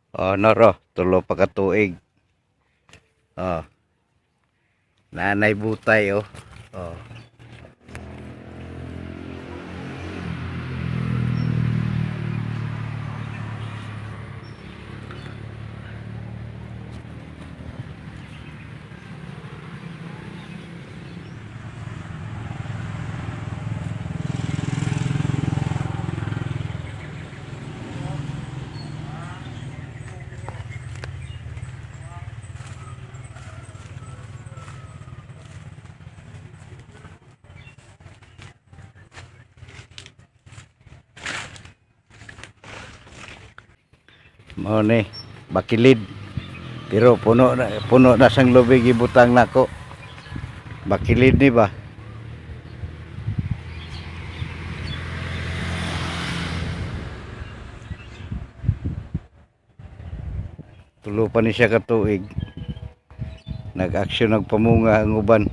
Oh, noro, 3 pa ka tuig. Oh. Nanay butay oh. Oh. Mao ni bakilid. Pero puno na sang lubig ibutang nako. Bakilid ni ba? 3 pa ni siya ka tuig. Nag-aksyon nagpamunga ang uban.